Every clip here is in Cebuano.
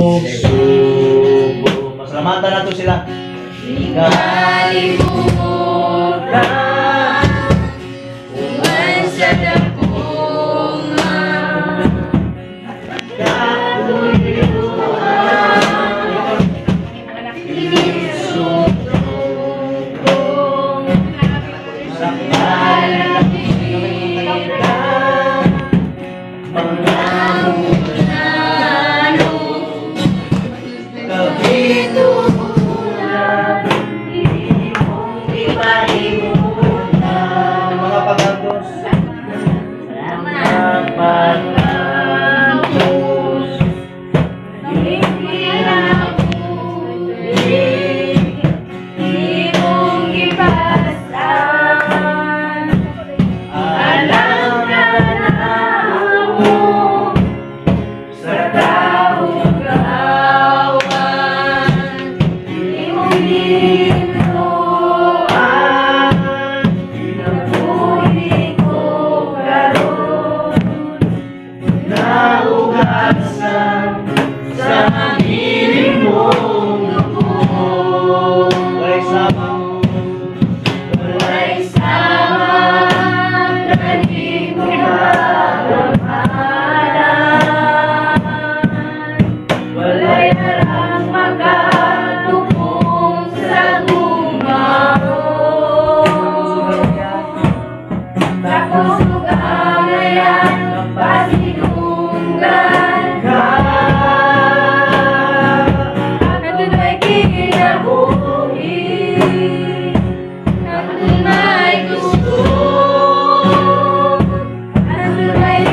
Og subo. Pasalamatan nato sila. Kalibutan, uman sa dako nga katuyuan, Isutong Sa kalapitan, mga unano, kabituran, imong gipalibutan. Mga pag-antos. Salamat. Mga pag-antos. Kinabuhi, imong gipasan. Alang kanamo Sa kahugawan, imong gintuan, kinabuhi ko karon. Naugasan sa imong dugo. Walay sama. Walay sama kanimo kagamhanan. Walay arang makatupong sa gugma mo. Sa kusog angayan, pasinunggan Ka. Adunay kinabuhi, adunay kusog, adunay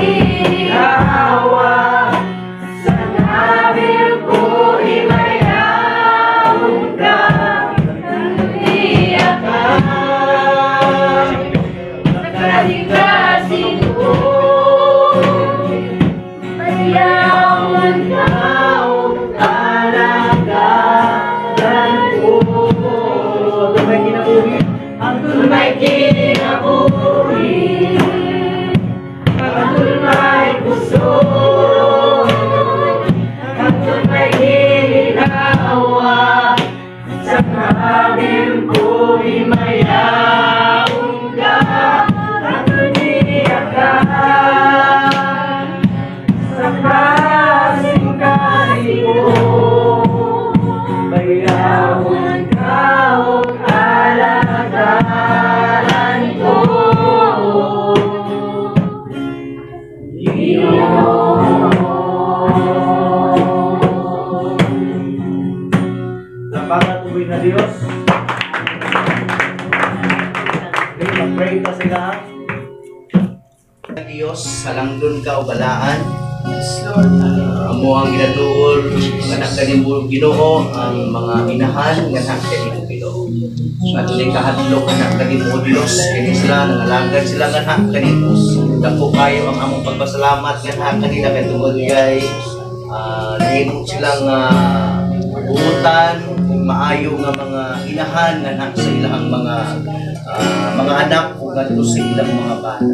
Awa. Sa ngabil ko himayawon ka, Nandiya ka sa kasing-kasing ko, Bayawon ka og Alagaran ko. May kinabuhi. Ang May kinabuhi, adunay kusog, adunay ginhawa. Sa ngabil ko himayaon ka. Nandiya ka Sa kasing-kasing ko, Bayawon ka og alagaran ko. Ginoo. Lapangan uwi na Diyos. Okay, mag-pray pa sila. Diyos, salangdon ka o balaan. Yes, Lord. Amo ang ginaduol, anak kanimo, Ginoo, ang mga inahan nga anak kanimo, Ginoo. So adunay kahadlok anak kanimo, Dios, kini sila nangalagad sila nga anak kanimo. Dako kayo ang among pagpasalamat nga anak kanila kay tungod kay nahimo silang buutan ug maayo nga mga inahan nga anak sa ilang mga anak ug ngadto sa ilang mga bana.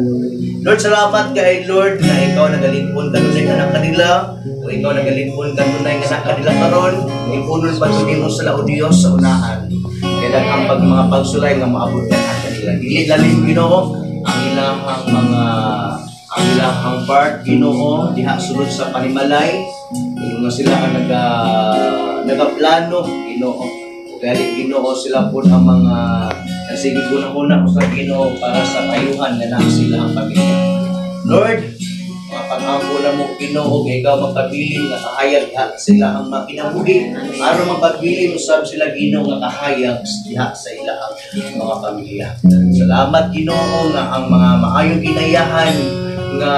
Lord, salamat kay Lord nga ikaw nagalingkod kanunay nga anak kanila, o ikaw nagalingkod kanunay nga anak kanila karon, ipunon pa jud nimo sila, o Dios, sa unahan. Kaya daghang pag mga pagsulay nga maabot ka kanila. Dili lalim, Ginoo, ang ilahang part, Ginoo, diha sulod sa panimalay, ingon nga sila ang nagaplano, Ginoo. Ug gali, Ginoo, sila po ang mga nagsige una-una sa Ginoo para sa kayuhan nga naa sila ang pamilya. Lord, mga pag-ampo na mo, Ginoo, kay ikaw magpabilin nga kahayag diha sila ang mga kinabuhi. Aron magpabilin usab sila, Ginoo, nga kahayag diha sa ilahang mga pamilya. Salamat, Ginoo, nga ang mga maayong ginayahan nga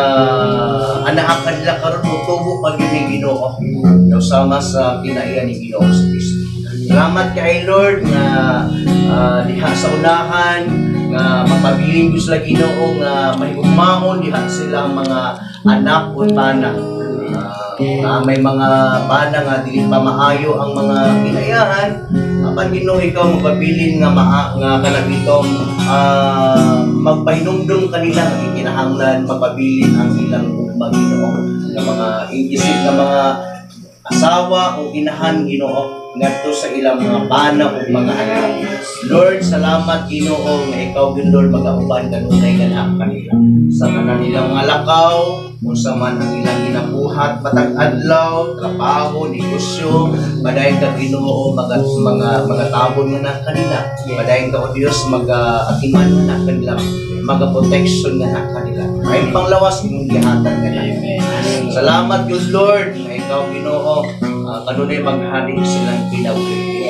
anaa kanila karon motubo pag yun ni Ginoo. Daw sama sa kinaiya ni Ginoo sa Kristo. Salamat kay Lord nga diha sa unahan nga mapabilin ko sila, Ginoo, nga mahigugmaon diha sila ang mga anak o bana. Nga may mga bana nga dili pa maayo ang mga kinayahan apan, Ginoo, ikaw magpabilin nga maa nga kanang itong magpahinumdum kanila nga gikinahanglan mapabilin ang ilang gugma, Ginoo, nga mga isip nga mga asawa. Asawa o inahan, Ginoo, ngadto sa ilang mga bana ug mga anak. Lord, salamat, Ginoo, nga ikaw gyud, Lord, magauban kanunay nga naa kanila. Sa tanan nilang mga lakaw, unsa man ang ilang ginabuhat matag adlaw, trabaho, negosyo, padayon ka, Ginoo, mga tabon nga naa kanila. Padayon ka, O Dios, maga-atiman nga naa kanila, maga protection nga naa kanila. Ay panglawas imong gihatag nga naa. Salamat gyud, Lord, nga ikaw, Ginoo, kanunay maghari silang kinabuhi.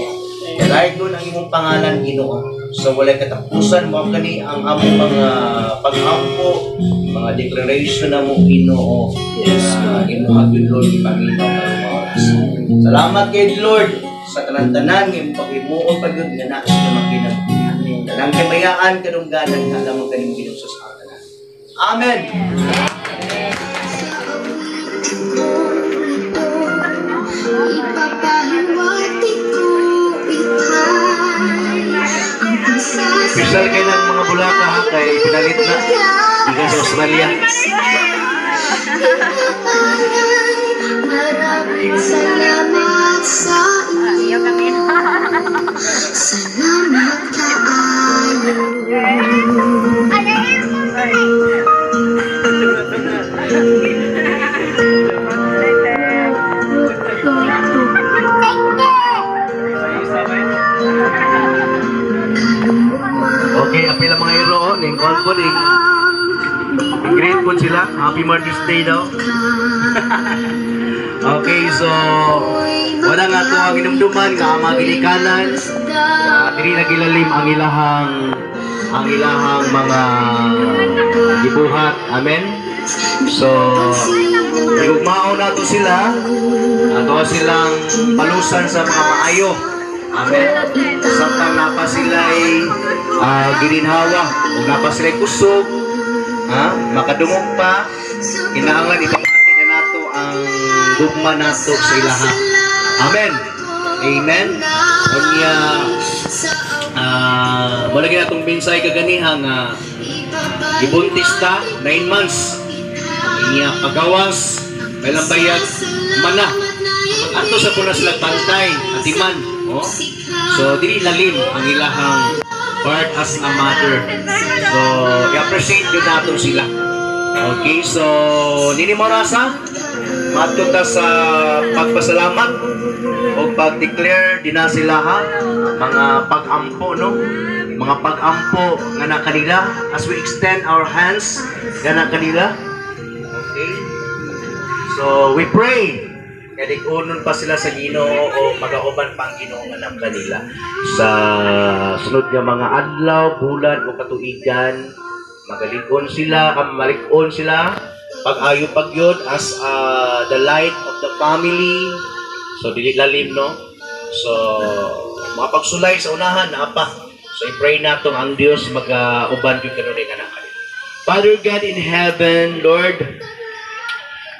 Dalaygon ang imong pangalan, Ginoo. Sa walay katapusan mo kani ang among mga pag-ampo, mga declaration na mo, Ginoo. Yes, Lord. Imong gyud, Lord, ipaminaw karong oras. Salamat kay Lord sa tanan-tanan nga imong paghimuon pa gyud nga naa sila makinabuhi. Tanang kamayaan kadungganan nga lamang kanimo, Ginoo, sa tanan. Amen. Sa awitin kong ito, ipapahiwatig ko itay ang Special kay ng mga bulaka ha, kay pinalit na. Gikan sa Australia. Maraming salamat sa inyo. Salamat kaayo. Okay, apil ang mga hero, oh. Ning call ko, ning greet po sila. Happy Mother's Day daw. Okay, so wala nga to ang inumduman nga ang mga ginikanan. Dili na gilalim ang ilahang mga gibuhat. Amen. So, igugmao nato sila. Ato silang palusan sa mga maayo. Amen. Samtang napa sila'y gininhawa o napa sila'y kusog, ha? Makadungog pa, kinahanglan ipamati na nato ang gugma nato sa ilaha. Amen. Amen. Unya wala gyud atong mensahe kaganiha nga gibuntis ta 9 months. Inya pagawas, may bayag mana. Ato sa kuna sila pantay, atiman. Oh. So dili lalim ang ilahang part as a mother. So i-appreciate gyud nato sila. Okay, so nini mo rasa madto ta sa pagpasalamat o pag-declare din na sila ha mga pag-ampo, no, mga pag-ampo nga na kanila as we extend our hands nga na kanila. Okay, so we pray kay lig-unon pa sila sa Ginoo o magauban pa ang Ginoo nga ng kanila sa sunod nga mga adlaw, bulan o katuigan. Magalig-on sila, malig-on sila pag-ayo pagyod as the light of the family. So dili lalim, no? So mga pagsulay sa unahan naa pa. So i-pray nato ang Dios magauban gyud kanunay nga kanila. Father God in heaven, Lord,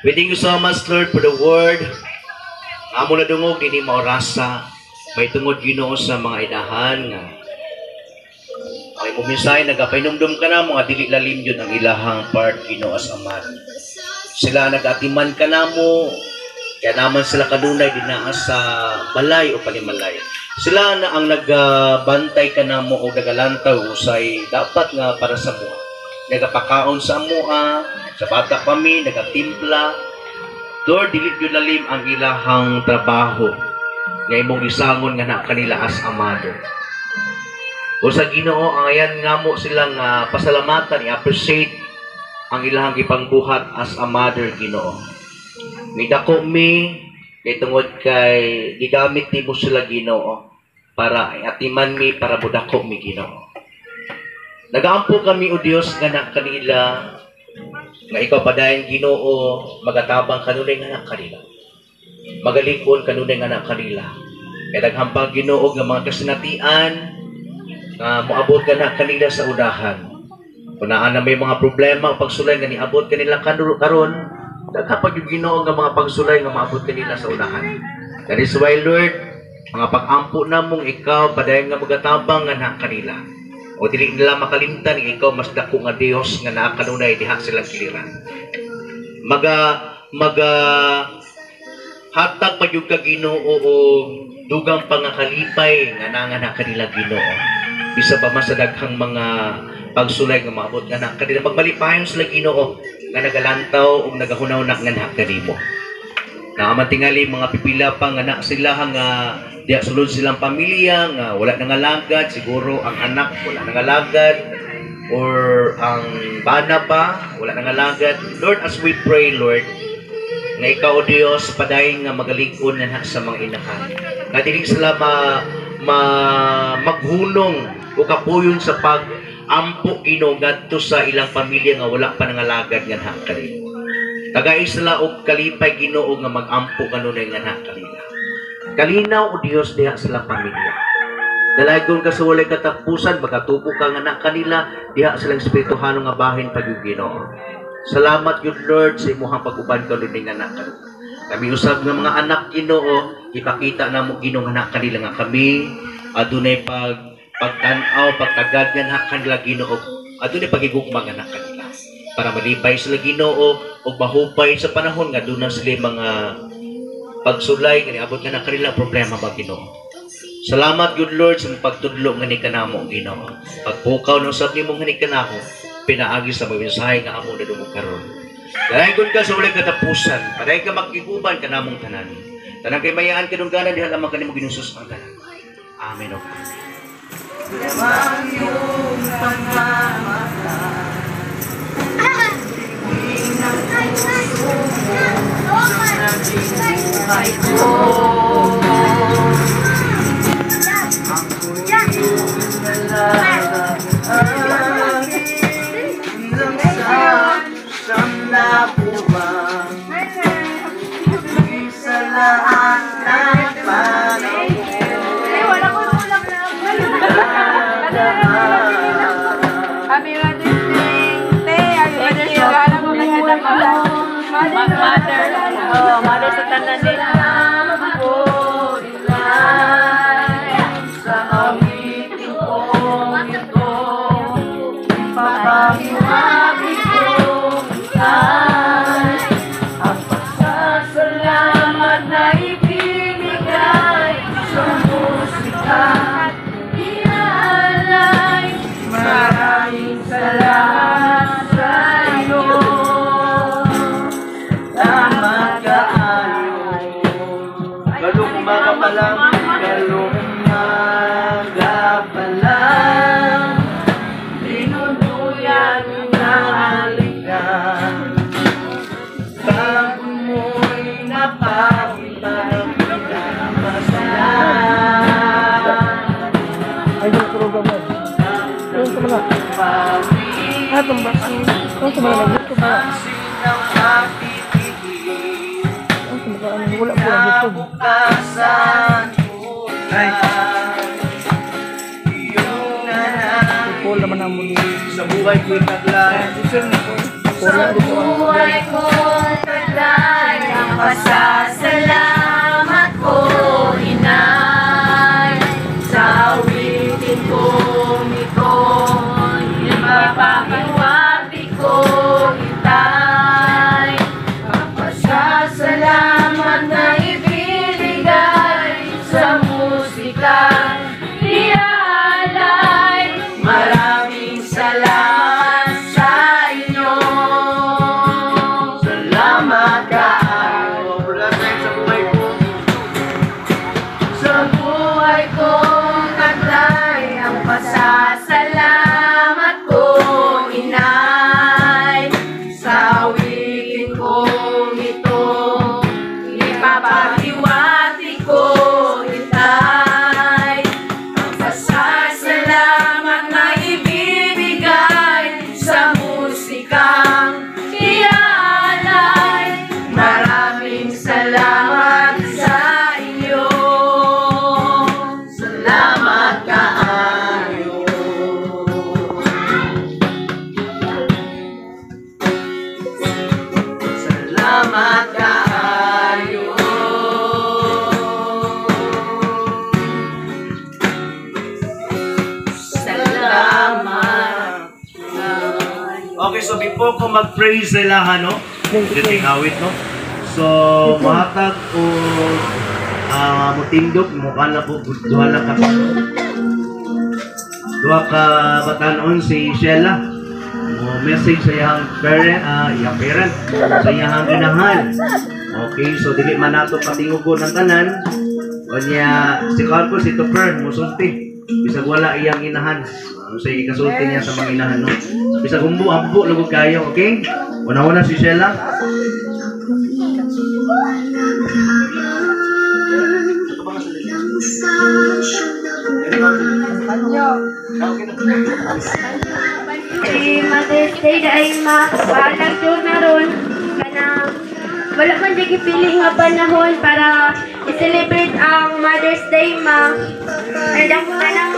we thank you so much, Lord, for the word. Amo na dungog dinhi maorasa. May tungod, Ginoo, sa mga inahan nga ay mo mensahe nagapainumdum ka na mga dili lalim yun ang ilahang part, Ginoo, as amahan. Sila nagatiman ka namo kaya naman sila kanunay dinaa sa balay o panimalay. Sila na ang nagabantay ka namo o nagalantaw usay dapat nga para sa mua. Nagapakaon sa mua, sa bata pa mi, nagatimpla. Lord, dili gyud lalim ang ilahang trabaho nga imong isangon nga na kanila as a mother. O sa Ginoo, ang ayan nga mo silang pasalamatan, i-appreciate ang ilahang gipangbuhat as a mother, Ginoo. Midako mi kay tungod kay gigamit nimo sila, Ginoo, para atiman mi, para budako mi, Ginoo. Nagaampo kami, o Dios, nga na kanila nga ikaw padayon, Ginoo, magatabang kanunay nga na kanila. Magalikon kanunay nga na kanila. Kay daghan pa, Ginoo, nga mga kasinatian nga moabot ka na kanila sa unahan. Kung naa na may mga problema o pagsulay nga niabot kanila karon, daghan pa gyud, Ginoo, nga mga pagsulay nga maabot kanila sa unahan. That is why, Lord, mga pag-ampo namong ikaw padayon nga magatabang nga na kanila. O dili nila makalimtan nga ikaw mas dako nga Dios nga naa kanunay diha silang kiliran. Maga maga Hatag pa gyud ka, Ginoo, og dugang pangakalipay nga naa nga kanila, Ginoo. Bisa pa man sa daghang mga pagsulay nga maabot nga na kanila, magmalipayon sila, Ginoo, nga nagalantaw ug nagahunahuna nga naa kanimo. Naa man tingali mga pipila pa nga na sila nga diya sulod silang pamilya nga wala nangalagad, siguro ang anak wala nangalagad or ang bana pa wala nangalagad. Lord, as we pray, Lord, nga ikaw, O Dios, padayon nga magalig-on nga na sa mga inahan. Nga dili sila ma maghunong o kapuyon sa pag ampo, Ginoo, ngadto sa ilang pamilya nga wala pa nangalagad nga na kanila. Tagai sila og kalipay, Ginoo, nga mag-ampo kanunay nga na kanila. Kalinaw, O Dios, diha sa ilang pamilya. Dalaygon ka sa walay katapusan, magatubo ka nga na kanila diha sa ilang espirituhano nga bahin pagyud, Ginoo. Salamat yun, Lord, sa imuhang pag-uban kanunay nga na kanila. Kami usab nga mga anak, Ginoo, ipakita namo, Ginoo, nga na kanila nga kami adunay pagtan-aw, pagtagad nga na kanila, Ginoo. Adunay pagigugma nga na kanila. Para malipay sila, Ginoo, ug mahupay sa panahon nga doon na sila mga pagsulay nga niabot nga na kanila problema ba, Ginoo. Salamat good Lord sa imong pagtudlo nga ni kanamo, Ginoo. Pagpukaw ng usab nimo nga ni kanamo pinaagi sa mga mensahe nga amo nadungog karon. Dalaygon ka sa walay katapusan, padayon ka makiguban kanamong tanan. Tanang kay mayaan kadungganan diha lamang kanimo ginusos ang tanan. Amen o amen. Ang iyong pagmamahal ng puso mo naging buhay ko. Ako'y iyong nalalaangin bilang sa 90. Sa lahat ng panahon. Happy Mother's Day! Te, happy Mother's Day! Alam mo, nagkita ka. Mother. Oh, mother sa tanan eh. Sa awitin kong ito, ipapahiwatig ko ika'y ang pasasalamat na ibinigay sa musika inaalay. Maraming salamat sa iyo. Salamat kaayo. Karong umaga pa lang, karong umaga pa lang, tinuluyan na halika. Bago mo'y napakita, masaya. Ay, yung program mo. Yung tumala. Ah, tumba. Yung tumala. Yung tumala. Yung tumala. Ano, wala po ang YouTube. Bukasan ko Ay. iyong Paul naman ang muli. Sa buhay ko'y taglay. Paul lang dito. Buhay ko taglay ang pasasalamat ko, inay. Sa awitin kong ito, ipapahiwatig ko itay. Ang pasasalamat na ibinigay sa musika, ialay. Maraming salamat sa inyo. Salamat kaayo. Wala tayo sa buhay ko. Sa buhay kong taglay ang pasasalamat ko, inay. Sa awitin kong ito, ipapahiwatig ko itay. Ang pasasalamat na ibibigay sa musikang ialay. Maraming salamat sa inyo. Salamat kaayo. Salamat kaayo. Salamat. Okay, so before ko mag-praise sa ilaha, no? Dito awit, no? So, mohatag o mutindog, mukha na po, duha ka batanon si Sheila. Mo message sa iyang parent, iyang parent, sa iyang inahan. Okay, so dili man nato patingugon ang tanan. Unya si Carpo si Tupper musulti. Bisag wala iyang inahan. Sa ikasulti niya sa mga inahan, no. Bisag humbo ambo lugod kayo, okay? Una-una si Sheila. Happy Mother's Day dahil ma paalag jud na ron kanang wala man jud gipili nga panahon para i-celebrate ang Mother's Day, ma. And ako kanang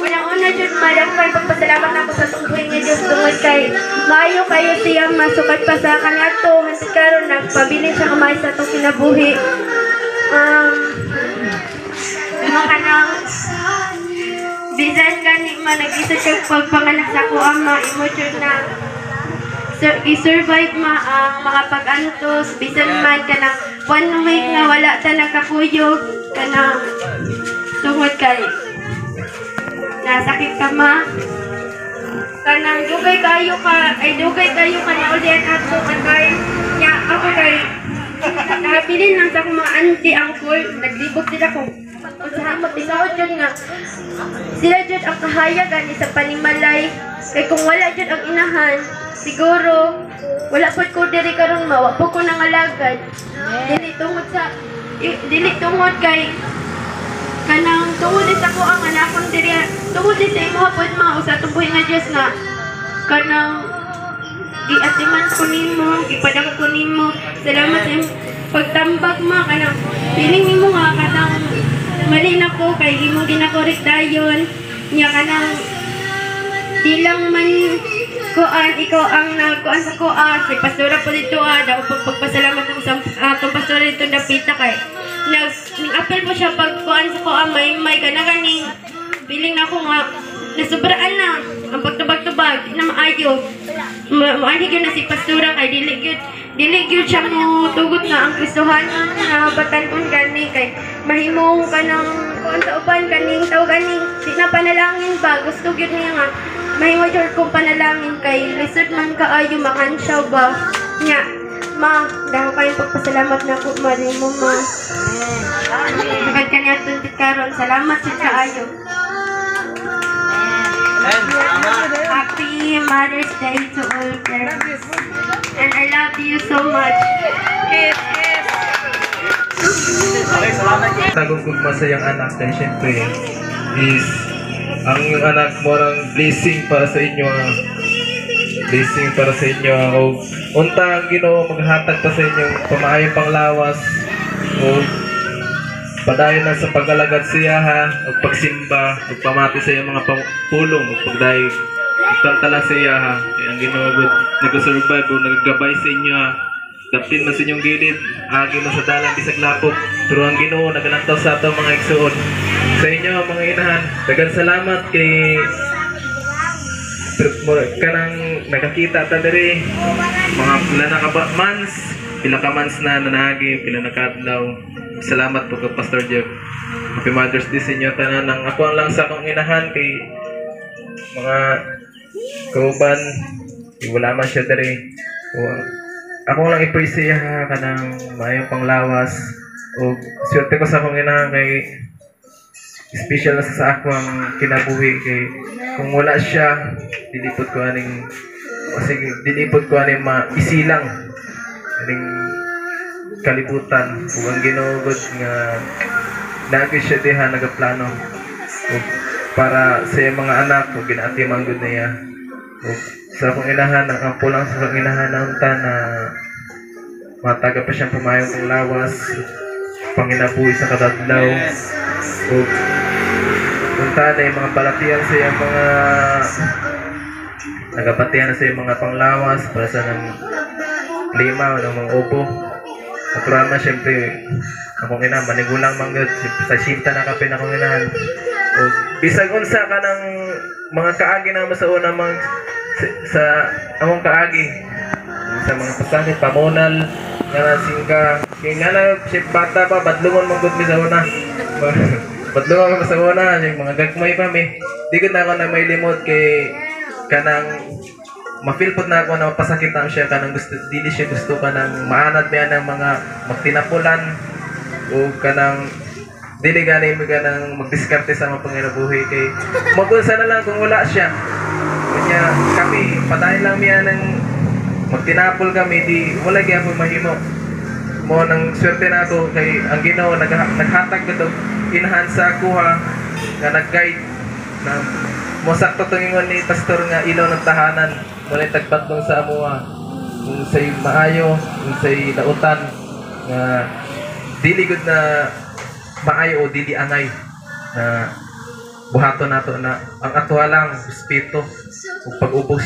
unang-una jud, ma, dako kay pagpasalamat ako sa tungbuhi nga Dios tungod kay maayo kayo siya masukat pa sa kaniadto hantod karon nagpabilin siya kamay sa atong kinabuhi. Mga kanang bisan gani man nag-isod kag pagpanganak sa ako ama, imo jud na so, i-survive ma ang mga pag-antos bisan man kanang 1 week na wala ta nagkakuyog kanang tungod kay nasakit ka, ma. Kanang dugay kayo ka ay dugay kayo ka na ulian ato kan kay nya ako kay nakabilin lang sa akong mga auntie, uncle, naglibot sila kung unsa mapisaod jud nga sila jud ang kahayagan sa panimalay kay kung wala jud ang inahan, siguro wala pud ko diri karon, ma, wa pud ko nangalagad. Dili tungod kay kanang tungod sa ako ang anakon diri, tungod sa imo pud, ma, usa atong buhi nga Dios nga kanang giatiman ko nimo, gipadako ko nimo. Salamat sa imong pagtambag, ma. Kanang feeling nimo nga kanang mali na ko kay imong ginakorek dayon nya kanang di lang man kuan ikaw ang nagkuan sa kuan si pastora po dito, daw pagpasalamat ako sa atong pastora dito dapita kay nag ning apel po siya pag kuan sa kuan may kana ganing feeling na ako nga nasubraan na ang pagtubag-tubag, di na maayo. Maanhi gyud na si pastora kay dili gyud siya mo tugot nga ang Kristohanon na batan-on gani kay mahimo ka ng kuan sa uban kaning tawag ganing di na panalangin ba. Gusto gyud niya nga mahimo jud kong panalangin kay lisod man kaayo makansyaw ba nya. Ma, dako kayo pagpasalamat na ko ma nimo, ma. Sukad ka niya karon, salamat sa kaayo. Happy Mother's Day to all parents. And I love you so much. Kiss, kiss. Okay, salamat. Tagong gugma sa iyang anak kay syempre is ang iyong anak mo ang blessing para sa inyo, ah. Blessing para sa inyo, ah. O unta ang Ginoo maghatag pa sa inyong pamaayong panglawas o padayon na sa pag-alagad siya ha o pagsimba o pamati sa iyang mga pulong o pagdayeg ug tantala sa iya ha kay ang Ginoo gud nag-survive o nagagabay sa inyo ha. Daptin man sa inyong gilid, agi man sa dalan bisag lapok, pero ang Ginoo nagalantaw sa ato mga igsuon. Sa inyo mga inahan, daghang salamat kay kanang nakakita ta diri mga pila na ka months, pila ka months na nanagi, pila na kaadlaw. Salamat po kay Pastor Jeff. Happy Mother's Day sa inyo tanan. Ang ako ang lang sa akong inahan kay mga kauban, eh, wala man siya diri. O, ako lang i-pray sa iya ha, kanang maayong panglawas o swerte ko sa akong inahan kay special na sa ako ang kinabuhi kay kung wala siya dilipot ko aning o sige dilipot ko aning maisilang aning kalibutan ug ang Ginoo gud nga naagi siya diha nagaplano ug para sa iyang mga anak ug ginaatiman gud niya. Ug sa akong inahan ang ampo lang sa akong inahan na unta na mataga pa siyang pamayong panglawas panginabuhi sa kadadlaw ug unta na yung mga balatian sa iyang mga nagabatian na sa iyang mga panglawas para sa ng lima o ng mga ubo. Natural man siyempre akong ina manigulang man gyud sa sinta na kapin akong inahan. O bisag unsa ka ng mga kaagi na mo sa una mga sa among kaagi. Sa mga pasakit, pamunal, nga nasingka. Kaya nga na, si bata pa, badlungon mong gud mi sa una. Badlungon mo sa una, yung mga gagmay pa mi. Di ko na ako na may limot kay kanang ma-feel pod na ako na mapasakit na siya kanang gusto dili siya gusto kanang maanad niya ng mga magtinapulan o kanang dili gani mo kanang magdiskarte sa mga panginabuhi kay magunsa na lang kung wala siya. Kanya kami padayon lang miya ng magtinapol kami di wala gyapon mahimo. Mo nang swerte na ako kay ang Ginoo naghatag gud og inahan sa akuha nga nag-guide na mo sakto tong ingon ni pastor nga ilaw ng tahanan walay tagbatlong sa amoa kung say maayo kung say lautan nga dili gud na maayo o dili angay na buhaton nato na ang atoa lang respeto ug pag-ubos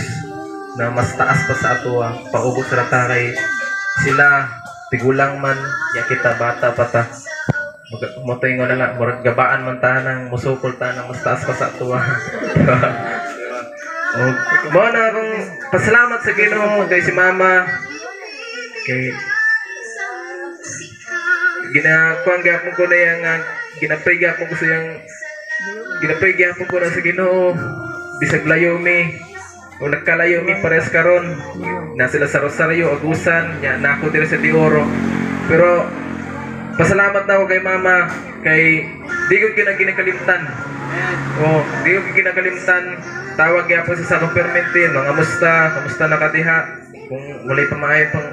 na mas taas pa sa atoa paubos ra ta kay sila tigulang man ya kita bata pa ta mo na nga murag gabaan man ta nang musukol ta nang mas taas pa sa atoa. O, mo na akong pasalamat sa Ginoo kay si Mama kay ginakuan gyapon ko na yang ginapray gyapon ko sa yang ginapray gyapon ko na sa Ginoo bisag layo mi o nagkalayo mi pares karon na sila sa Rosario Agusan nya na ako diri sa Dioro pero pasalamat na ako kay Mama kay di ko ginakalimtan. Oh, di ko ginakalimtan. Tawag gyapon sa akong permente, mga musta, kamusta na ka diha? Kung walay pa maayo pang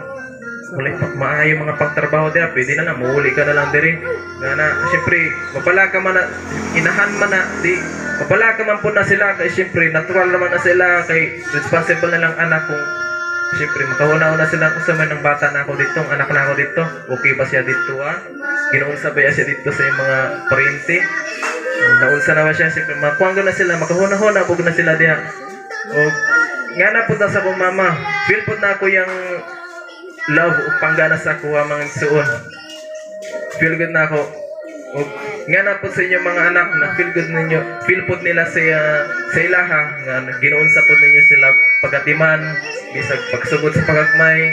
walay pa maayo mga pagtrabaho diha, pwede na lang muuli ka na lang diri. Nga na, syempre, mapala ka man na, inahan man na, di mapala ka man po na sila kay syempre natural naman na sila kay responsible na lang anak kung syempre makahuna-una sila kung sa man ng bata na ako dito, ang anak na ako dito, okay ba siya dito ah? Ginoon ba siya dito sa mga parente? Naunsa na ba siya? Siyempre, makuha na sila, makahuna-huna, bug na sila diha. O, nga na po na sa akong mama, feel po na ako yung love o panggana sa ako mga igsuon. Feel good na ako. O, nga na po sa inyong mga anak, na feel good ninyo, feel po nila sa, sa ilaha, nga ginoon sa po ninyo sila pagatiman, bisag pagsugod sa pagagmay,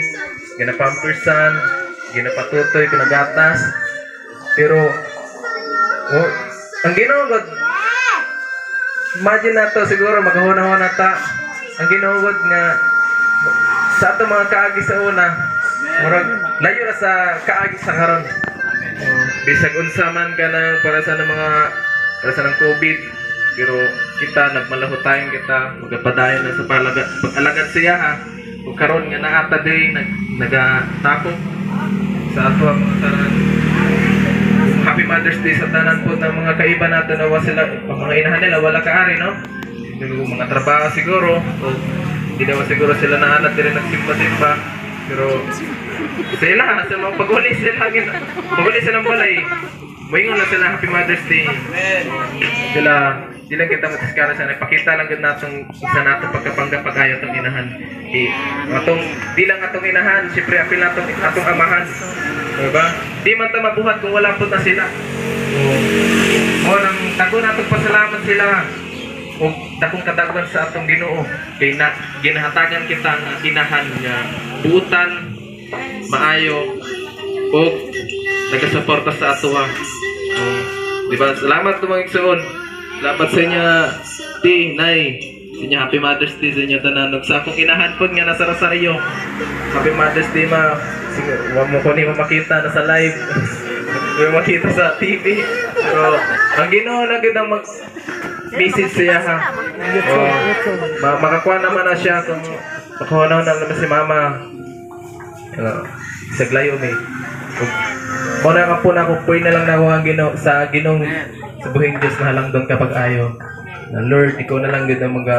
ginapampersan, ginapatutoy, ginagatas. Pero, oh, ang Ginoo God, imagine na to siguro makahuna-huna ta. Ang Ginoo God nga sa ato mga kaagi sa una, murag layo ra sa kaagi sa karon. Oh, bisag unsa man ka na para sa ng mga para sa ng COVID, pero kita nagmalahutayan kita, magapadayon na sa pag-alagad siya ha. Ug karon nga naata day nagatapok sa ato ang mga tanan. Happy Mother's Day sa tanan po ng mga kaiba natin na sila, mga inahan nila, wala kaari, no? Mga trabaho siguro, o hindi naman siguro sila naanat din nagsimba-simba. Pero sila, sa mga pag-uli sila, pag-uli silang balay, moingon na sila Happy Mother's Day. Sila, di lang kita matiskara sa nagpakita lang gud natong sa nato pagkapangga pag-ayo tong inahan. Di, atong di lang atong inahan, siyempre apil natong atong amahan. Diba? Di man ta mabuhat kung wala po na sila. O, nang dako natong pasalamat sila. O dakong kadagwan sa atong Ginoo kay na ginahatagan kita nga inahan nga buutan, maayo o nagasuporta sa atoa. O, diba? Salamat mga igsoon. Salamat sa inyo, Ti, Nay. Sa inyo, Happy Mother's Day sa inyo tanan. Ug sa akong inahan pod nga nasa Rosario. Happy Mother's Day, ma. Sige, wa mo ko ni makita na sa live. Wa makita sa TV. Pero ang Ginoo na gid ang mag message siya ha. Oh, makakuha naman na siya kung makakuha na naman si mama. Sa glayo may. Mo na ka po na ako pray na lang na ako ang Ginoo sa Ginoong sa buhing Diyos na halangdon kapag ayo. Na Lord, ikaw na lang gid ang mga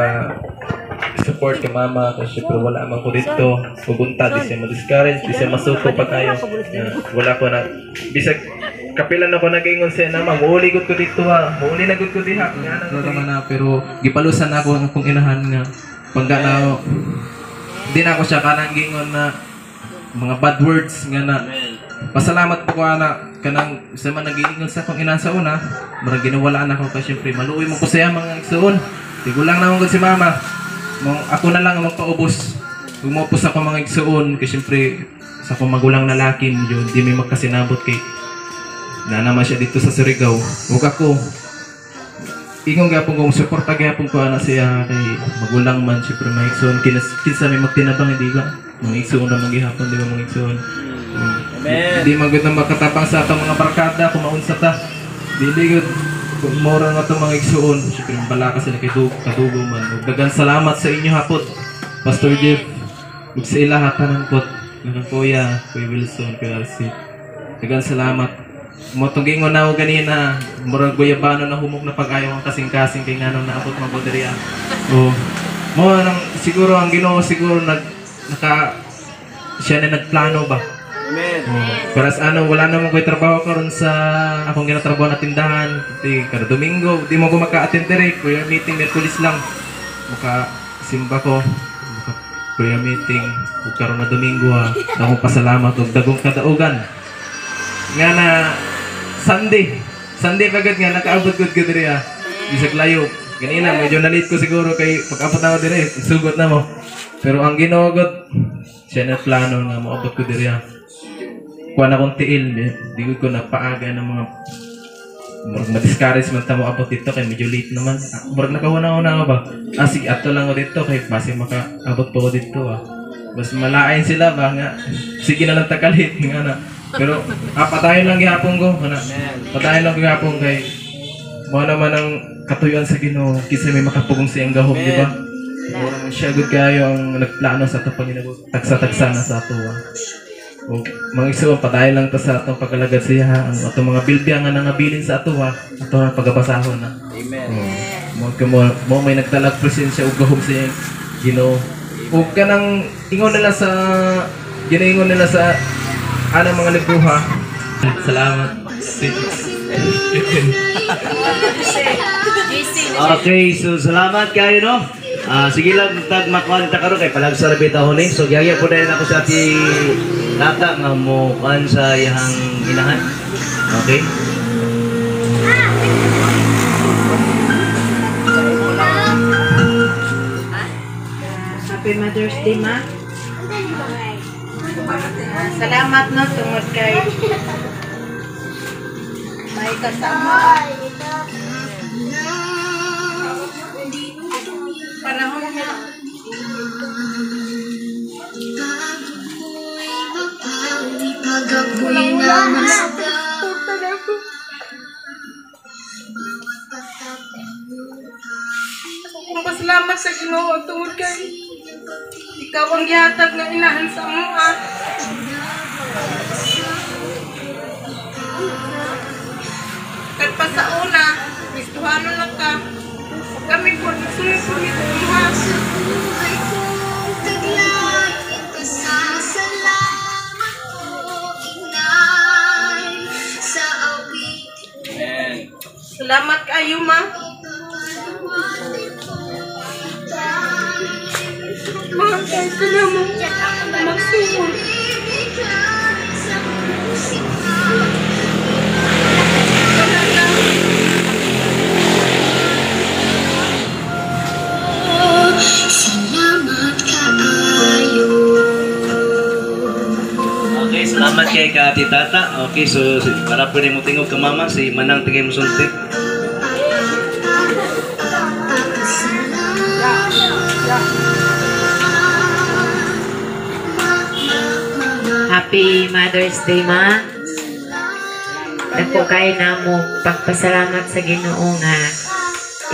support kay mama kasi syempre wala man ko dito. Pupunta di siya ma-discourage, di siya masuko pag ayo. Wala ko na bisag kapilan ako nag-ingon siya na ma, muuli gud ko dito ha. Muuli na gud ko diha. Nga na pero gipalusan ako ang akong inahan nga pangga na di na ako siya kanang gingon na mga bad words nga na pasalamat po ko ana kanang sa man nag-iingon sa akong inahan sa una, murag ginawalaan ako kasi syempre maluoy mo ko siya mga igsuon. Tigulang na gud si mama. Mong ako na lang ang magpaubos. Mo sa akong mga igsuon kay syempre sa akong magulang na laki medyo di may magkasinabot kay na naman siya dito sa Surigao. Ug ako ingon gyapon kung suporta gyapon ko ana siya kay magulang man syempre mga igsuon kinsa may magtinabang, hindi ba? Mga igsuon ra man gihapon, di ba mga igsuon? Amen. Di man gud na makatabang sa atong mga barkada kung maunsa ta. Dili gud kung mora nga atong mga igsuon, syempre balaka sila kay kadugo man. Ug daghang salamat sa inyo hapot, Pastor Jeff, ug sa ila tanan pot, nang Kuya, Kuya Wilson, Kuya Arcy. Daghang salamat. Mo tong giingon na ako ganina, murag guyabano na humok na pag-ayo ang kasing-kasing kay nganong naabot man ko diri. Oh. Mo nang siguro ang Ginoo siguro naka siya na nagplano ba. Amen. Oh, para sa ano, wala naman ko'y trabaho karon sa akong ginatrabaho na tindahan. Di, kada Domingo, di mo ko maka-attend diri. Prayer meeting, Miyerkules lang. Maka simba ko. Maka prayer meeting. Ug karon na Domingo ha. Akong pasalamat og dagong kadaugan. Nga na Sunday. Sunday pagod nga nakaabot gud ko diri ha. Bisag layo. Ganina medyo na-late ko siguro kay pag-abot na ako diri, sugot na mo. Pero ang Ginoo gud, siya na plano nga moabot ko diri ha. Kuha na kong tiil, eh. Di ko napaaga ng mga murag ma-discourage man ta mo abot dito kay medyo late naman. Murag nakahuna-huna ka ba? Ah, sige, ato lang ako dito kay base makaabot pa ko dito ah. Mas malain sila ba nga sige na lang takalit nga na. Pero patayon lang gihapon ko ana. Patayon lang gihapon kay mo naman ang katuyuan sa Ginoo kinsa may makapugong sa iyang gahom, di ba? Mo naman siya gud kayo ang nagplano sa ato Panginoon. Tagsa-tagsa na sa ato. O mga igsoon, padayon lang ta sa atong pag-alagad siya, ang atong mga Biblia nga nangabilin sa ato ha, ato ang pagabasahon na. Amen. Mo may nagtalag presensya ug gahom sa iyang Ginoo. Ug kanang ingon nila sa ginaingon nila sa anang mga libroha. Salamat. Okay, so salamat kayo no. Sige lang tag makuan ta karon kay palagsa ra bitaw ni. So giyaya po dahil ako sa ati Tata nga mo kuan sa iyang inahan. Okay? Happy Mother's Day, ma. Salamat no tungod kay may kasama. Panahon na. Kung pasalamat sa Ginoo tungod kay ikaw ang gihatag nga inahan sa amoa. Kat pa sa una, Kristohano lang ka. Kami po, nagsunod po ni sa imuha. Salamat kayo, ma. Mahal kayo ka naman. Magsuot. Salamat kaayo. Okay, salamat kay ka Ate Tata. Okay, so para po nimo tingog ka mama si Manang tingay mo sulti. Happy Mother's Day, ma. Dako kay namo pagpasalamat sa Ginoo nga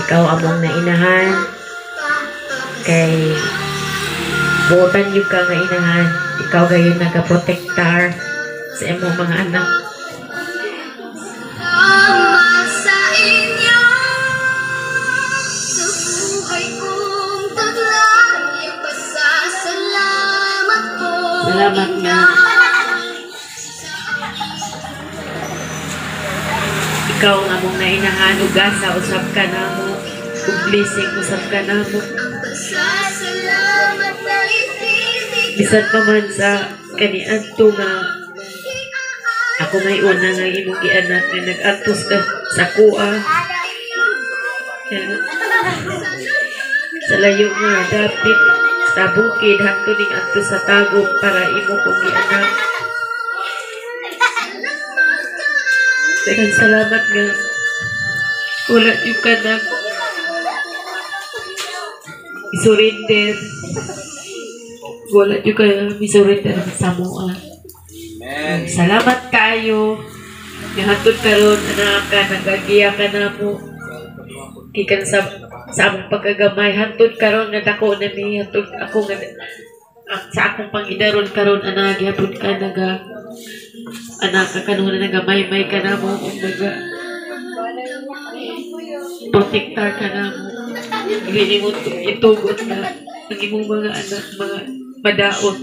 ikaw among nainahan kay buotan gyud ka nga inahan, ikaw gayon nagaprotektar sa imong mga anak. Salamat sa inyo sa buhay kong taglay, pasasalamat ko. Salamat nga ikaw ang among nainahan, ug gasa usab ka namo, ug blessing usab ka namo. Bisan pa man sa kaniadto nga ako may una nga imong gianak nga nag-antos ka sa kuha. Sa layo nga dapit Sa bukid hangtod ning adto sa Tagum para imo kong gianak. Daghang salamat nga wala jud ka nag isurrender. Wala jud ka isurrender sa amoa. Amen. Salamat kaayo. Nihantod karon anak ka, nagagiya ka namo. Gikan sa among pagkagamay, hantod karon nga dako na mi, hantod ako nga sa akong pangidaron karon anak, gihapon ka naga anak ka kanon na nagamaymay ka namo ug naga protektar ka namo. Dili nimo itugot na ang imong mga anak mga madaot.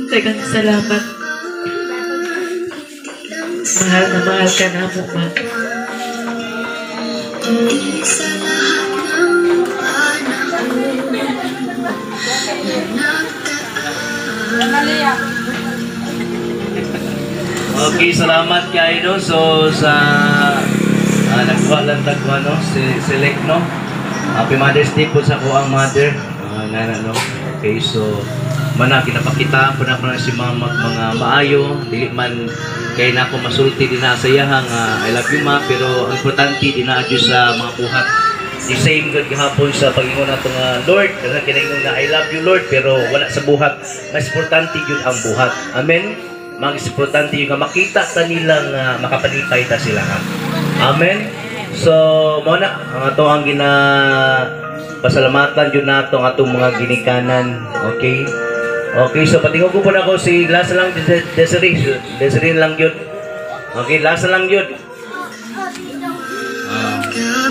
Daghang salamat. Mahal na mahal ka namo, ma. Sa lahat ng panahon na nagdaan. Okay, salamat kayo no. So sa nagkuha lang tagwa no, select no. Happy Mother's Day po sa ko ang mother. Nana no. Okay, so mana ginapakita po na ko na si mama mga maayo, dili man kay na ako masulti din na sa iyaha nga I love you ma, pero ang importante din na adyo sa mga buhat. The same good gihapon sa pag-ingon nato nga Lord, kasi kinaingon nga I love you Lord, pero wala sa buhat. Mas importante gyud ang buhat. Amen. Mas importante yung nga makita ta nila nga makapanipay ta sila ha. Amen. So mao na ang ato ang gina pasalamatan gyud nato ang atong mga ginikanan. Okay. Okay, so patingog ko po na ako si last lang Desiree, Desiree lang yun. Okay, last lang yun.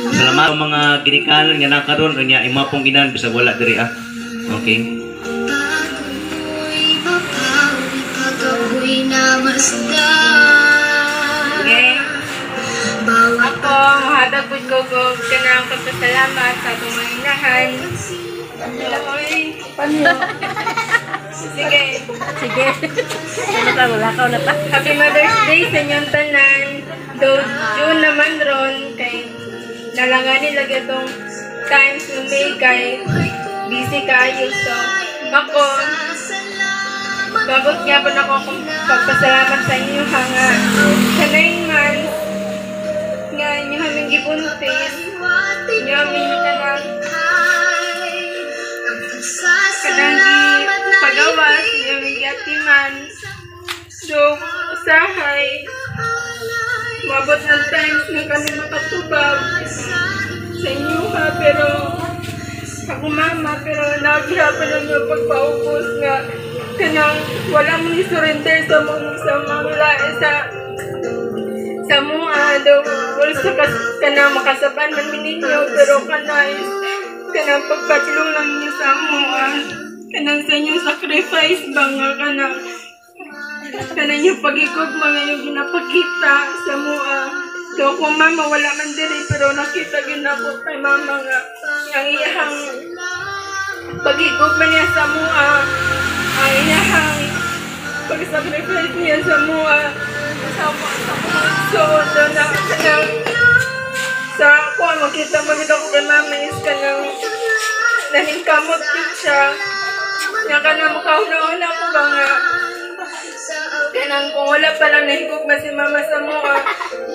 Salamat mga ginikanan nga nakaron unya imo pong ginan bisag wala diri ah. Okay. Okay. Ako, mahatag po ko kanang pagpasalamat sa atong mga inahan. Sige. Sige. Wala na ta. Happy Mother's Day sa inyong tanan. Though June naman ron, kay nalangani lagi itong times na May kay busy kayo. So, ako, babot nga po na ako kung pagpasalamat sa inyo ha nga. Sa 9 months, nga inyo kaming gibuntis, inyo aming kanang pagawas, inyo aming giatiman. So, usahay, mabot ng times na kami makatubag sa inyo ha, pero ako mama, pero naghirapan lang yung pagpaubos nga kanang wala mo ni-surrender sa mga lae sa mga daw wala sa kanang makasaban man ninyo, pero kanang kanang pagpatulong lang ninyo sa mga kanang sa inyong sacrifice ba nga kanang kanang yung pag-ikog mga yung ginapakita sa mga. So kung mama wala man diri, pero nakita gin ako kay mama nga ang iyahang pag-ikog man niya sa mua, ang iyahang pag-sacrifice niya sa mua, sa so na kanang sa ako makita man ako kay mama is kanang nahingkamot yun siya nga kanang makauna-una ko ba nga kanang kung wala pa lang nahigog na si mama sa mua,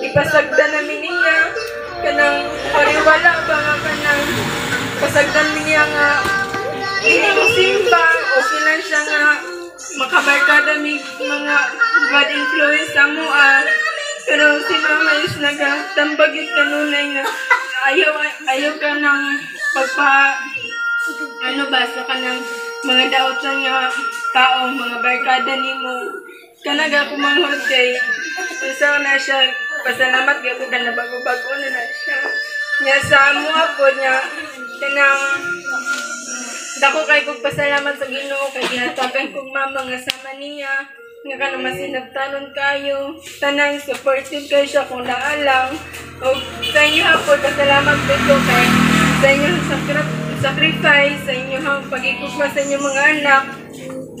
ipasagdan namin niya kanang pariwala ba nga kanang pasagdan niya nga hindi mo simba, okay lang siya nga makabarkada mi mga bad influence sa mua. Pero si mama is nagatambagit kanunay nga ayaw ka ng pagpa ano ba sa kanang mga daotan nga tao, mga barkada nimo. Kanaga kumanghod kay usa na siya, pasalamat gyud ko kana bago-bago na na siya. Nya sa amo po niya kanang dako kay kog pasalamat sa Ginoo kay gihatagan kog mama nga sama niya nga kanang masinabtanon kayo, tanan supportive kayo siya kung naalang. Og sa inyo po pasalamat ko kay sa inyong sacrifice, sa inyong pagigugma sa inyong mga anak,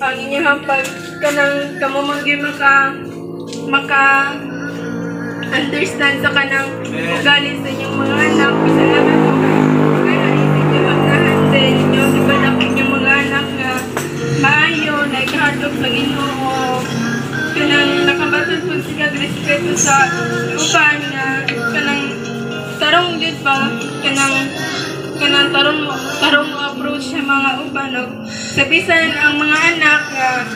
ang inyong pag kanang kamo man gyud maka pag-understand sa kanang ugali sa inyong mga anak. Salamat po kay kana isip nyo na-handle inyo gipadako inyong mga anak nga maayo na ikahadlok sa Ginoo, kanang nakabaton po sila respeto sa uban nga kanang tarong gyud ba, kanang tarong mo approach sa mga uban. Og sa bisan ang mga anak nga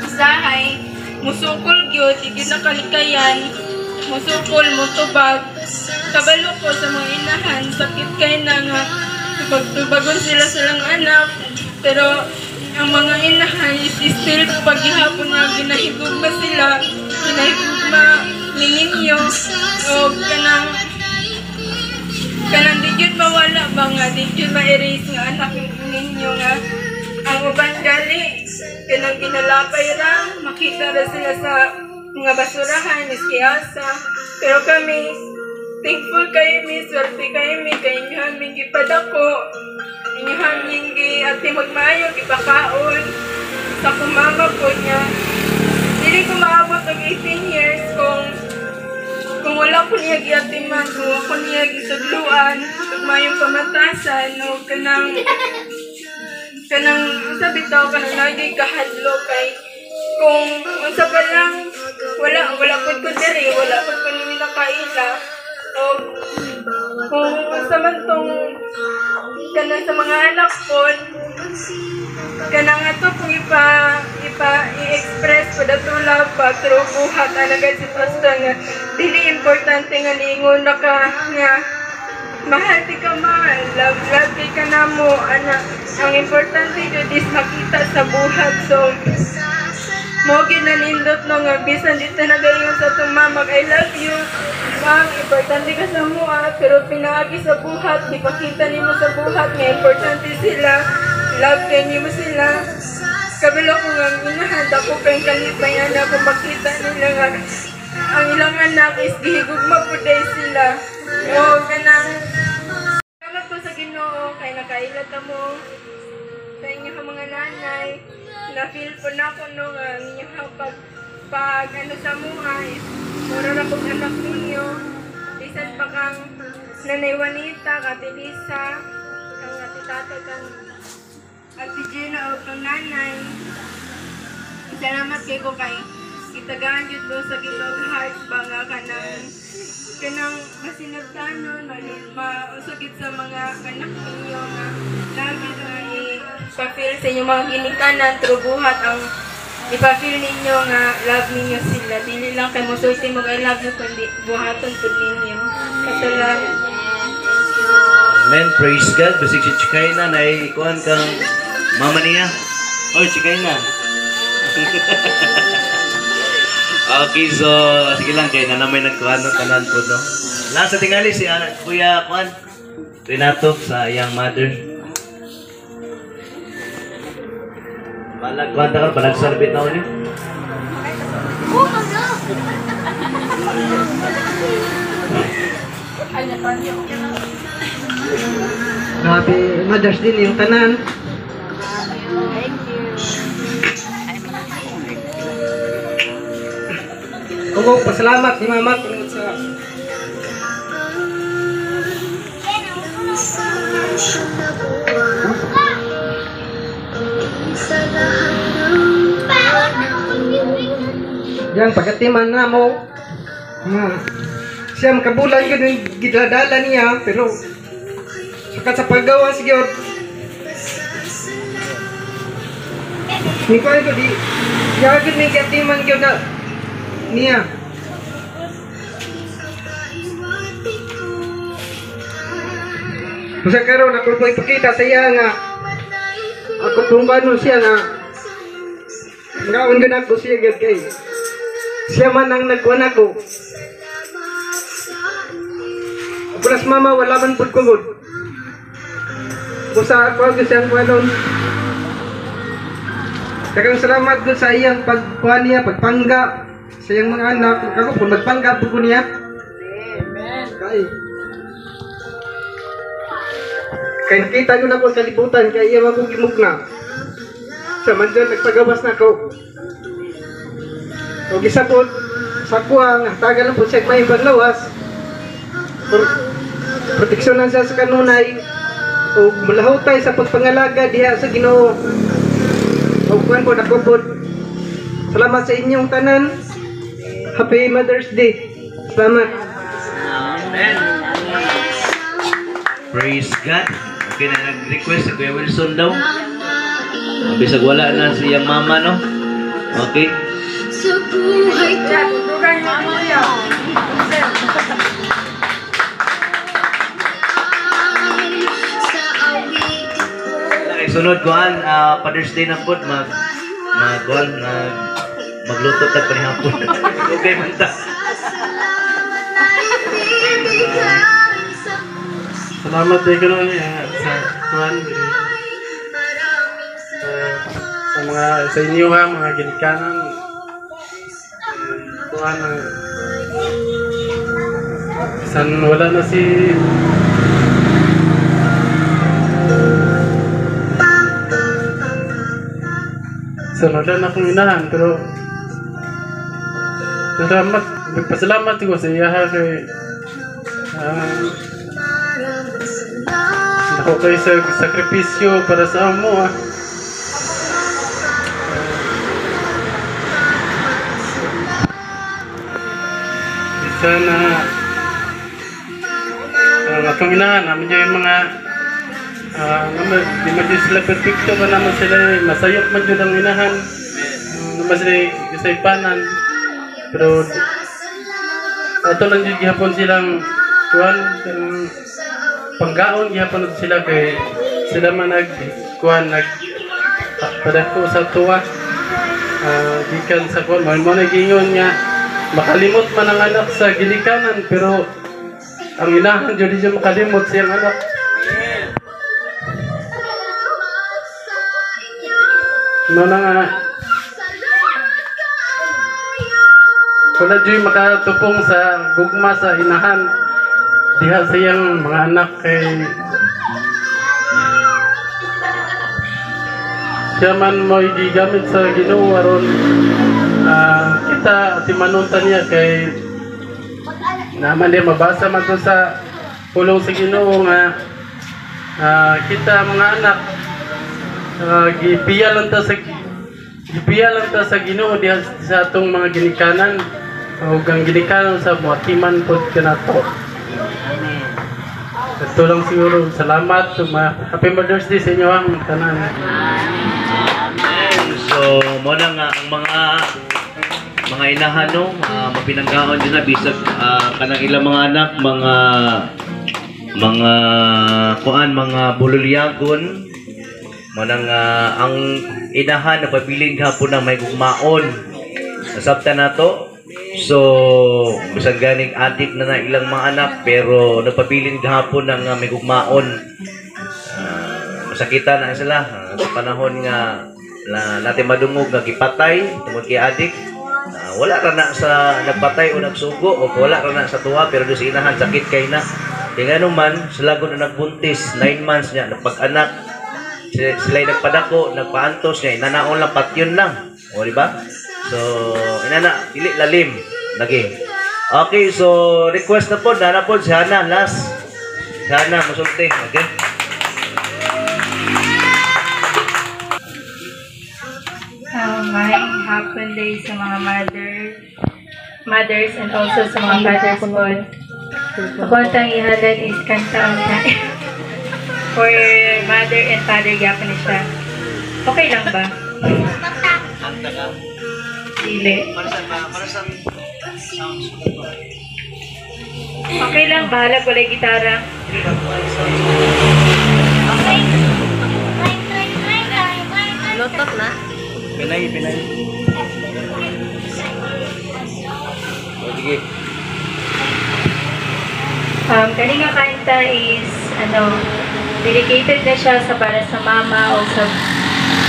usahay musukol gyud, di gyud nakalikayan, musukol, mutubag. Kabalo ko sa mga inahan, sakit kay na nga tubag-tubagon sila sa ilang anak, pero ang mga inahan is still paghihapon nga ginahigugma sila, ginahigugma ninyo, o kanang di gyud mawala ba nga di gyud ma-erase nga anak ninyo nga ang uban gali kanang ginalapay ra, makita ra sila sa mga basurahan miski asa. Pero kami thankful kayo mi, swerte kayo mi kay inyo aming gipadako, inyo aming gi ate magmayo, gipakaon sa akong mama po niya. Dili ko maabot og 18 years kung wala ko niya giatiman, kung ako niya gisudluan ug mayong pamatasan o kanang unsa bitaw, kanang lagi kahadlok kay kung unsa pa lang wala pud ko diri, wala pud ko ninyo nakaila. O kung unsa man tong kanang sa mga anak po, kanang ato kung ipa i-express po dato love pa through buhat alagad si pastor nga dili importante nga niingon na ka nga mahal ti ka, mahal, love love kay ka namo ana. Ang importante jud is makita sa buhat. So mo gyud nanindot no nga bisan di ta nagaingon sa atong mama I love you ma'am, importante ka sa mua, pero pinaagi sa buhat, ipakita nimo sa buhat nga importante sila, love kay nimo sila. Kabalo ko nga ang inahan, dako kay kalipay ana kung makita nila nga ang ilang anak is gihigugma pud day sila. O kanang salamat po sa Ginoo kay nakaila ta mo sa inyong mga nanay. Na-feel po na ako no nga ang inyong pag ano sa mua is mura ra kog anak ninyo. Bisan pa kang Nanay Juanita, Ate Lisa, kang Ate Tata, kang Ate Gina o kang nanay. Salamat kay ko kay gitagaan jud mo sa Ginoo heart ba nga kanang masinagtanon, mausugid sa mga anak ninyo nga lagi nga ipa-feel sa inyong mga ginikanan through buhat ang ipa-feel ninyo nga love ninyo sila. Dili lang kay mosulti mo I love you, kundi buhaton pud ninyo. Katulad. Amen, praise God. Basig si Chikayna na ikuan kang mama niya. Oy, Chikayna. Okay, so sige lang kay na may nagkuhan ng tanan po, no? Lang sa tingali si Kuya Kuan Renato sa iyang mother. Balag kuan ta balag sarbit na ni. Grabe, Mother's Day yung tanan. Thank you. Kung pasalamat ni Mama tungod sa yan pagkatiman na mo siyam kabulan yun yung gidadala niya, pero sakat sa paggawa sige ni ko di yagud ni katiman gyud na niya. Basta karon ako po ipakita sa iya nga ako tumbanon siya nga ngaon gud ako siya gyud kay siya man ang nagkuan ako. Plus mama wala man pud ko gud. Busa ako gyud siyang kuanon. Daghang salamat gud sa iyang pagkuan niya, pagpangga sa iyang mga anak. Ako pud magpangga pud ko niya. Amen. Kay nakita ko na ako sa kalibutan kay iya akong gimugna. Sa man dyan, nagpagawas na ako. O gisapot, Sa kuha nga tagal lang po siya may paglawas. Proteksyonan siya sa kanunay ug mulahutay sa pagpangalaga diha sa Ginoo. Ug kuan po nako po. Salamat sa inyong tanan. Happy Mother's Day. Salamat. Amen. Praise God. Okay na nag-request si Kuya Wilson daw. Bisag wala na siyang mama, no? Okay. Sa buhay ko. Okay, sunod kuan, Father's Day na po, mag kuan, magluto tag panihapon. Okay man ta. Salamat din ko sa kuan sa mga sa inyo ha, mga ginikanan. Kuan bisan wala na si wala na akong inahan, pero salamat, nagpasalamat ko sa iya ha kay ako kayo sa sakripisyo para sa amo ah. Isa na ang atong inahan namin yung mga di man dyan sila perfecto ba naman sila masayop man dyan ang inahan naman sila kasaypanan, pero ato lang dyan gihapon silang kuan panggaon gihapon sila kay sila man nag kuan nag padako sa tuwa gikan sa kuan man mo nagingon nga makalimot man ang anak sa gilikanan, pero ang inahan jud di siya makalimot siyang anak. No na nga wala jud makatupong sa gugma sa inahan diha sa iyang mga anak kay siya man mo'y gigamit sa Ginoo aron kita timanunta niya kay naman di mabasa man to sa pulong sa Ginoo nga kita mga anak gipiya lang ta sa Ginoo diha sa atong mga ginikanan ug ang ginikanan sa moatiman pod kanato. Ito lang siguro. Salamat. Happy Mother's Day sa inyo ang tanan. So, mo na nga ang mga inahan no, mapinanggaon din na bisag kanang ilang mga anak, mga kuan, mga bululyagon. Mo na nga ang inahan nagpabilin gihapon ng may gugmaon. Nasabtan nato. So, bisan ganing adik na ilang mga anak pero nagpabilin gihapon ng may gugmaon. Masakita na sila sa panahon nga natin madungog nga gipatay tungod kay adik. Wala ra na sa nagpatay o nagsugo o wala ra na sa tuwa, pero do sa inahan sakit kay na. Kay ngano man sila gud nagbuntis 9 months niya nagpag-anak sila nagpadako, nagpaantos niya inanaon lang patyon lang. O di ba? So, inana, dili lalim lagi. Okay, so request na po, nana po si Hana last. Si Hana musulti, okay? Maayong hapon day sa mga mothers and also sa mga fathers po. Ako ang tang ihalad is kantaan na for mother and father gyapon ni siya. Okay lang ba? Kanta ka? Dili. Para sa sounds. Okay lang, bahala walay gitara. Lotok na. Pinay. O, sige. Kani nga kanta is dedicated na siya sa para sa mama o sa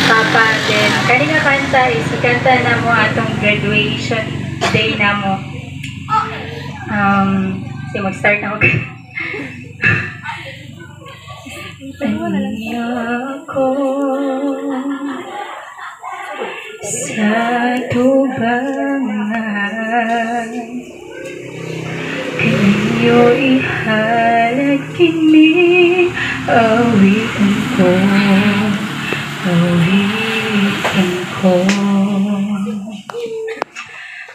papa. Then kani nga kanta is kanta na mo atong graduation day na mo. Sige, mag-start na ako. Tanya ko sa tubangan, Inyo ihalad kini, awitan ko, awitan ko.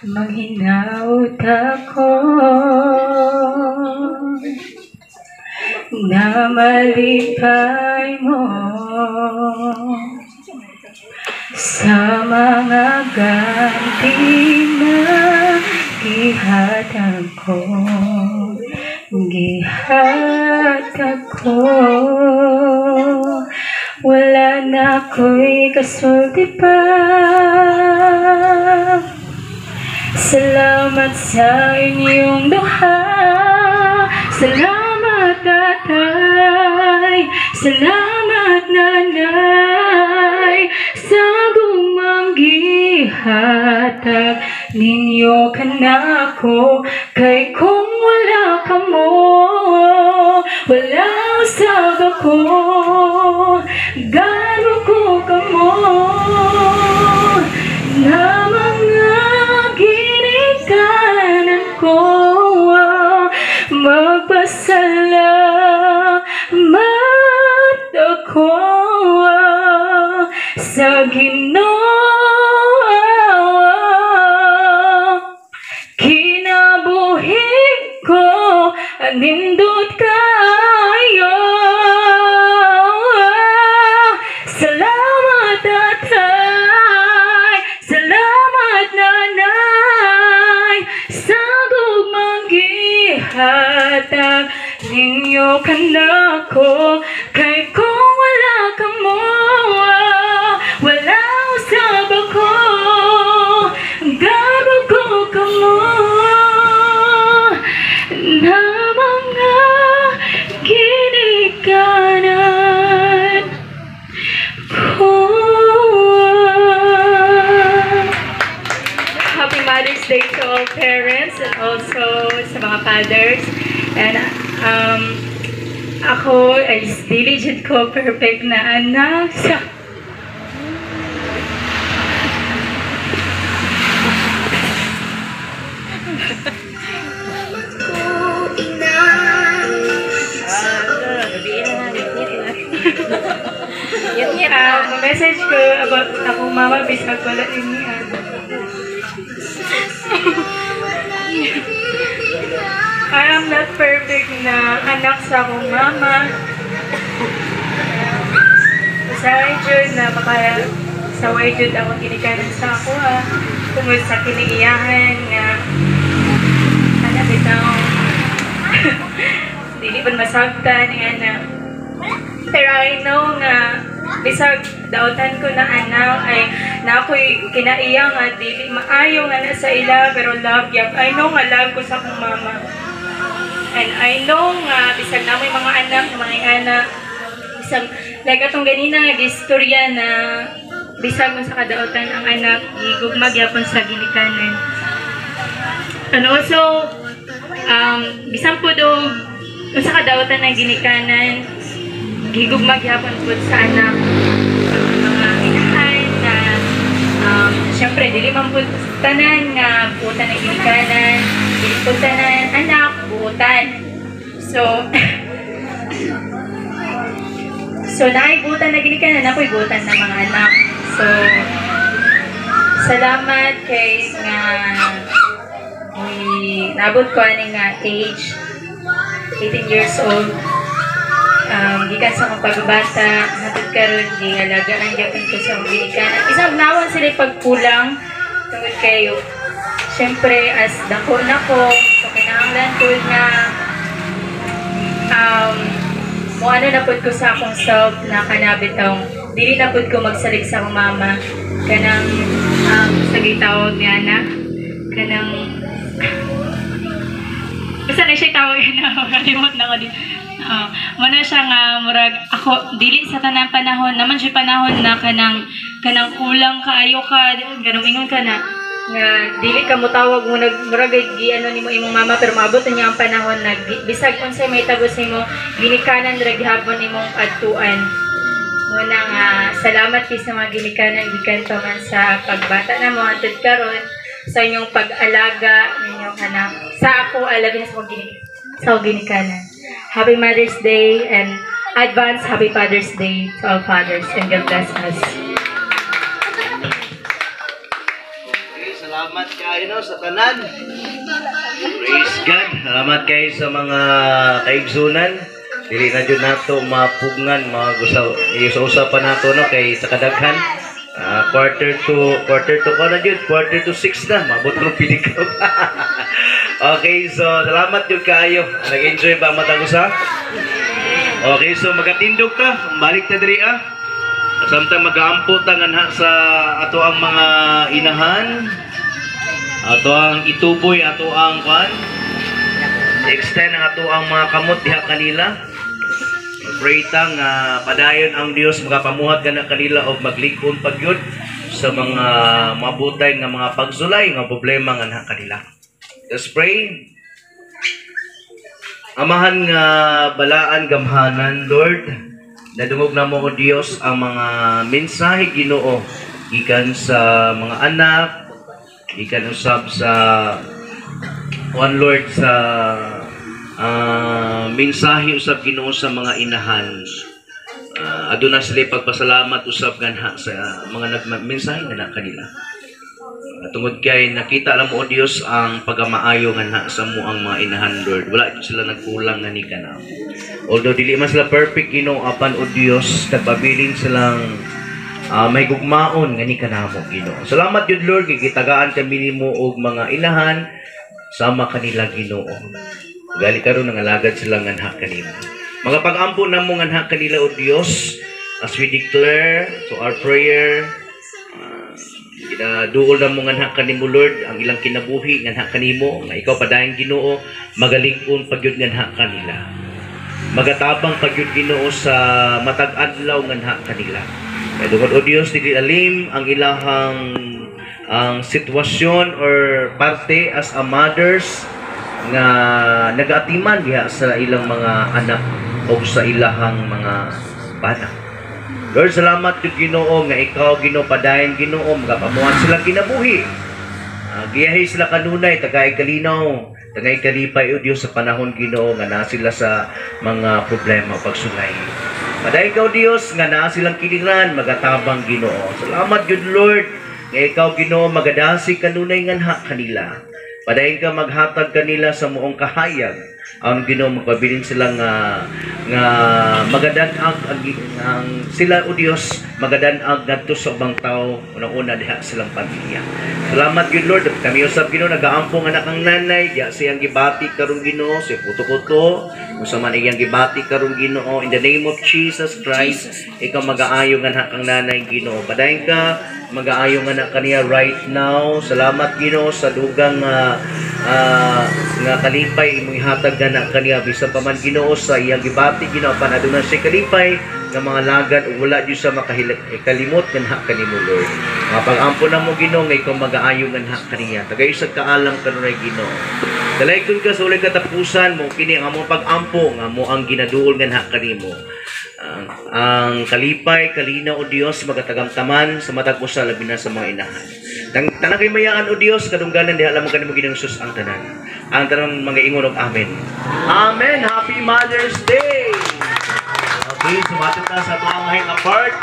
Manghinaot ako na malipay mo sa mga ganti na gihatag ko, gihatag ko. Wala na ako'y kasulti pa. Salamat sa inyong duha. Salamat tatay, salamat nanay, sa gumang gihatag ninyo kanako. Kay kung wala kamo, wala usab ako. Garo ko kamo na mga ginikanan ko. Magpasalamat ako sa Ginoo. Kinabuhi ko anindot kayo. Salamat tatay, salamat nanay, sa gugmang gihatag ninyo kanako. Kay kung wala kamo, wala usab ako. Garo ko kamo na mga ginikanan ko. Happy Mother's Day to all parents and also sa mga fathers. And ako ay dili jud ko perfect na anak. Message ko about akong mama bisag wala ini I am not perfect na anak sa akong mama. Usahay jud na makaya saway jud akong ginikanan sa ako ha. Tungod sa kiniiyahan nga anak bitaw dili pa masabtan nga na. Pero I know nga bisag dautan ko na anak ay na ako'y kinaiya nga dili maayo nga na sa ila, pero love yap. I know nga love ko sa akong mama. And I know nga bisag na may mga anak, mga anak, bisag like atong ganina nga gistorya na bisag mo sa kadautan ang anak gigugma gyapon sa ginikanan. And also bisan po do sa kadautan ng ginikanan gigugma gyapon po sa anak mga inahan na syempre dili man po tanan nga buutan ng ginikanan, dili po tanan anak buutan. So so naay buutan na ginikanan, ako'y buutan ng mga anak. So salamat kay nga naabot ko ani nga age 18 years old. Gikan sa akong pagbabata, hatod karon gialagaan gyapon ko sa akong ginikanan. Isang nawan sila pagkulang tungod kayo. Syempre as dako na ko, so kinahanglan ko nga mo ano na pud ko sa akong self na kanabitong dili na pud ko magsalig sa akong mama kanang sa gitawag niya na kanang basta na siya tawag na kalimot na ko din. Muna siya nga murag ako dili sa tanang panahon naman siya panahon na kanang kanang kulang kaayo ka ganung ingon ka na nga dili ka motawag mo nag murag gi ano nimo imong mama, pero maabot na niya ang panahon na bisag unsay may tabo sa imo ginikanan ra gihapon imong adtuan. Muna nga salamat kay sa mga ginikanan gikan pa man sa pagbata na mo antud karon sa inyong pag-alaga ninyong anak. Sa ako alabi na sa akong ginikanan. Sa ginikanan. Happy Mother's Day and advance Happy Father's Day to all fathers, and God bless us. Okay, salamat kayo, no, sa tanan. Praise God. Salamat kayo sa mga kaigsunan. Dili na jud nato mapugngan mga gusa usa pa nato, no, kay sa kadaghan. Quarter to ko na jud, 5:45 na, maabot ko pilikap. Okay, so salamat jud kaayo. Nag-enjoy ba matag usa? Okay, so magatindog ta, balik ta diri ah. Samtang magaampo ta nganha sa ato ang mga inahan, ato ang ituboy, ato ang kwan, extend ang ato ang mga kamot diha kanila. Pray ta nga padayon ang Dios makapamuhat kana kanila og maglikon pagyud sa mga mabutay nga mga pagsulay nga problema nganha kanila. Let's pray. Amahan nga balaan gamhanan, Lord, nadungog na mo, O Dios, ang mga mensahe, Ginoo, gikan sa mga anak, gikan usab sa one, Lord, sa mensahe usab, Ginoo, sa mga inahan. Aduna sila pagpasalamat usab ganha sa mga nagmensahe nga na kanila. Tungod kay nakita lang mo, O Dios, ang pagamaayo nganha sa mo ang mga inahan, Lord. Wala jud sila nagkulang nga ni kanamo. Although dili man sila perfect, Ginoo, apan, O Dios, nagpabilin silang may gugmaon nga ni kanamo, Ginoo. Salamat jud, Lord, kay gitagaan kami nimo og mga inahan sama kanila, Ginoo. Gali karon nangalagad sila nganha kanimo. Mga pag-ampo namo nganha kanila, O Dios, as we declare to our prayer, duol na mo nganha kanimo, Lord, ang ilang kinabuhi nganha kanimo, nga ikaw padayon, Ginoo, magalig-on pagyud nganha kanila. Magatabang pagyud, Ginoo, sa matag adlaw nganha kanila. Kay tungod, O Dios, dili alim ang ilahang ang sitwasyon or parte as a mothers nga nagaatiman diha sa ilang mga anak o sa ilahang mga bana. Lord, salamat jud, Ginoo, nga ikaw, Ginoo, padayon, Ginoo, magapamuhat sila kinabuhi. Giyahi sila kanunay, tagay kalinaw, tagay kalipay, O Dios, sa panahon, Ginoo, nga naa sila sa mga problema pagsulay. Padayon ka, O Dios, nga naa silang kilingan, magatabang, Ginoo. Salamat jud, Lord, nga ikaw, Ginoo, magadasi kanunay nganha kanila. Padayon ka maghatag kanila sa muong kahayag. Ang Ginoo magpabilin sila nga nga magadanag ang sila, O Dios, magadanag ngadto sa ubang tao, unang-una diha silang pamilya. Salamat gyud, Lord. Kami usab, Ginoo, nagaampo nga anak ang nanay diha siyang gibati karon, Ginoo, si puto-kuto unsa man iyang gibati karon, Ginoo, in the name of Jesus Christ, ikaw magaayo nga anak ang nanay, Ginoo. Padayon ka magaayo nga anak kaniya right now. Salamat, Ginoo, sa dugang nga kalipay imong ihatag na kaniya bisan pa man, Ginoo, sa iyang gibati, Ginoo, pan aduna siya kalipay nga mga lagad ug wala jud sa makakalimot nganha kanimo, Lord. Mga pag-ampo na mo, Ginoo, nga ikaw magaayo nganha kaniya. Tagay sa kaalam kanunay, Ginoo. Dalaygon ka sa walay katapusan mo kini ang among pag-ampo nga mo ang ginaduol nganha kanimo. Ang kalipay, kalinaw, O Dios, magatagamtaman sa matag usa, labi na sa mga inahan. Tanang kay mayaan, O Dios, kadungganan diha lamang kanimo Ginoong Jesus ang tanan. Ang tanang mga ingon og amen. Amen. Happy Mother's Day. Okay, sumatot na sa tuang nga part.